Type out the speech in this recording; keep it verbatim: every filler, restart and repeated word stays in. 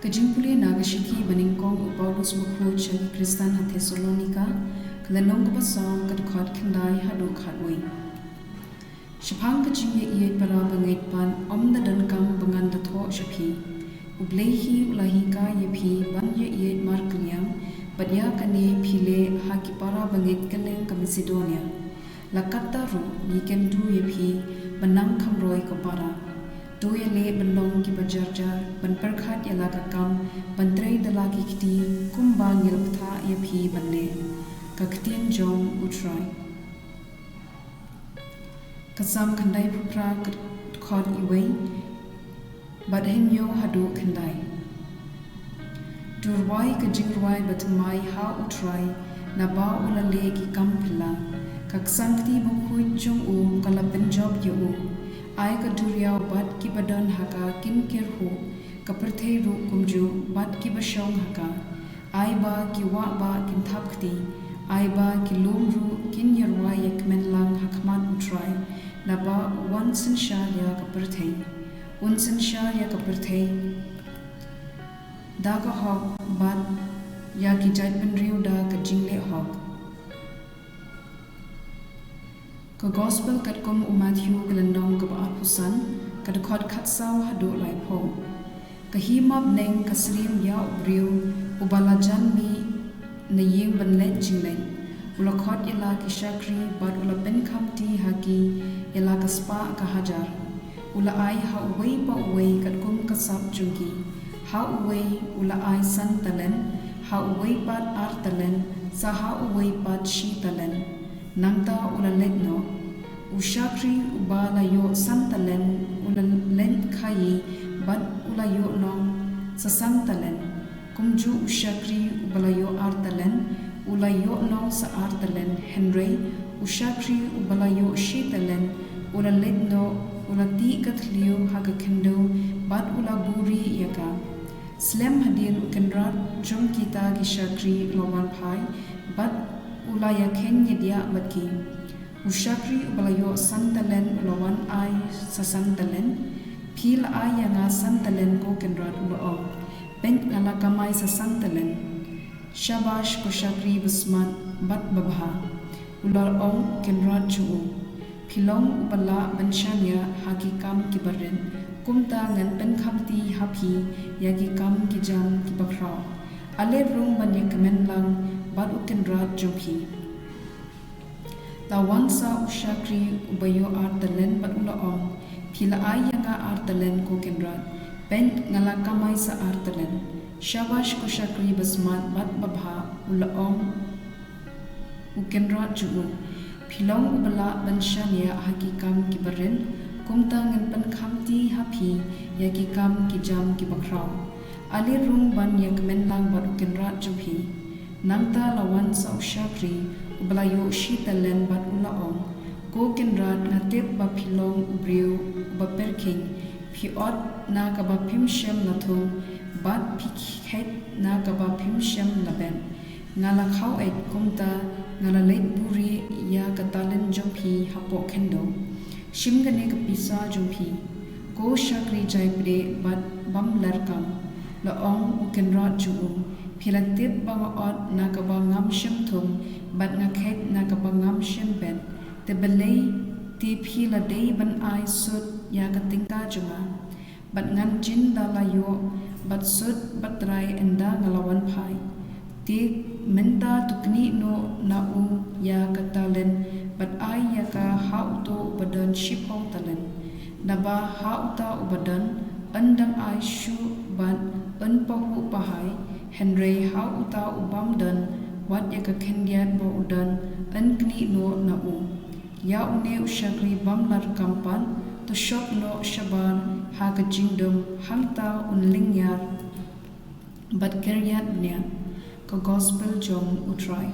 Ka jingpule na ka shithi ba nyngkong u Paulus bakhuid sha ki Khristan ha Thessalonika, ka lynnong kaba saw, ka dkhot khyndai haduh khatwei. Shaphang ka jingïaieit para bangeit pat, ym da donkam ba ngan da thoh sha phi. U Blei hi u la hikai ïa phi ban ïaieit markylliang, bad ïa kane phi leh ha ki para bangeit kylleng ka Macedonia. La katta ruh ngi kyntu ïa phi ban nang kham roi ko para. To ïaleh ban long kiba jarjar, ban pyrkhat ïa la ka kam, ban trei da la ki kti kumba ngi la bthah ïa phi ban leh. Ka ktien jong U Trai. Ka Salm khyndaiphew phra, ka dkhot iwei bad hynñiew haduh khyndai. To rwai ka jingrwai bathymmai ha U Trai, naba u la leh ki kam phylla. Ka ksangkti bakhuid jong u ka la pynjop ïa u. Ai ka duriaw bad kiba don ha ka kin kyrhuh, ka pyrthei ruh kumjuh bad kiba shong ha ka. Ai ba ki wah bah kin thap kti, ai ba ki lum ruh kin ïarwai ïa kmen lang ha khmat U Trai, naba u wan synshar ïa ka pyrthei. Un synshar ïa ka pyrthei da ka hok, bad ïa ki jaitbynriew da ka jingleh hok. Ka Gospel katkum u Mathaios, ka lynnong kaba arphew san, ka dkhot khatsaw haduh laiphew. Ka hima bneng ka syriem ïa u briew uba la jan mih na ïing ban leit jingleit. U la khot ïa la ki shakri bad u la pynkhamti ha ki ïa la ka spah ka hajar. U la ai ha uwei pa uwei katkum ka sap jong ki. Ha uwei u la ai san talent, ha uwei pat ar talent, sa ha uwei pat shi talent. Nangta u la leit noh. U shakri uba la ïoh san talent u la leit khaïi bad u la ïoh noh sa san talent. Kumjuh u shakri uba la ïoh ar talent u la ïoh noh sa ar talent. Hynrei u shakri uba la ïoh shi talent u la leit noh, u la tih ka thliew ha ka khyndew bad u la buhrieh ïa ka. Slem hadien u kynrad jong kita ki shakri u la wan phai bad u la ïakheiñ ïadiah bad ki. U shakri uba la ïoh san talent u la wan ai sa san talent. Phi la ai ïa nga san talent, ko kynrad, u la ong. Peit, nga la kamai sa san talent. Shabash, ko shakri basmat bad babha, u la ong u kynrad jong u. Phi long uba lah ban shaniah ha ki kam kiba rit, kumta ngan pynkhamti ha phi ïa ki kam ki jam kiba khraw. Ale rung ban ïakmen lang bad u kynrad jong phi. La wan sa u shakri uba ïoh ar talent bad u la ong, phi la ai ïa nga ar talent, ko kynrad. Peit, nga la kamai sa ar talent. Shabash, ko shakri basmat bad babha, u la ong u kynrad jong u. Phi long uba lah ban shaniah ha ki kam kiba rit, kumta ngan pynkhamti ha phi ïa ki kam ki jam kiba khraw. Ale rung ban ïakmen lang bad u kynrad jong phi. Nangta la wan sa u shakri uba la ïoh shi talent bad u la ong, ko kynrad, nga tip ba phi long u briew uba pyrkhing. Phi ot na kaba phim shym la thung bad phi kheit na kaba phim shym la bet. Nga la khaw-eit, kumta nga la leit buhrieh ïa ka talent jong phi hapoh khyndew. Shim kane ka pisa jong phi, ko shakri jaipdeh bad bym lar kam. La ong u kynrad jong u, phi la tip ba nga ot na kaba ngam shym thung bad nga kheit na kaba ngam shym bet. Te balei te phi la dei ban ai sut ïa ka tyngka jong nga? Bad ngan jin da la ïoh bad sut bad trai ynda nga la wan phai. Te mynta to knieh noh na u ïa ka talent bad ai ïa ka ha uto uba don shiphew talent. Naba ha uta uba don, yn dang ai shuh bad yn pahuh pahai, hynrei ha uta u bym don, wat ïa ka khyndiat ba u don yn knieh noh na u. Ïa une u shakri bym lar kam pat to shop noh shabar ha ka jingdum, hangta un lyngngiar bad kyrïat bniat. Ka Gospel jong U Trai.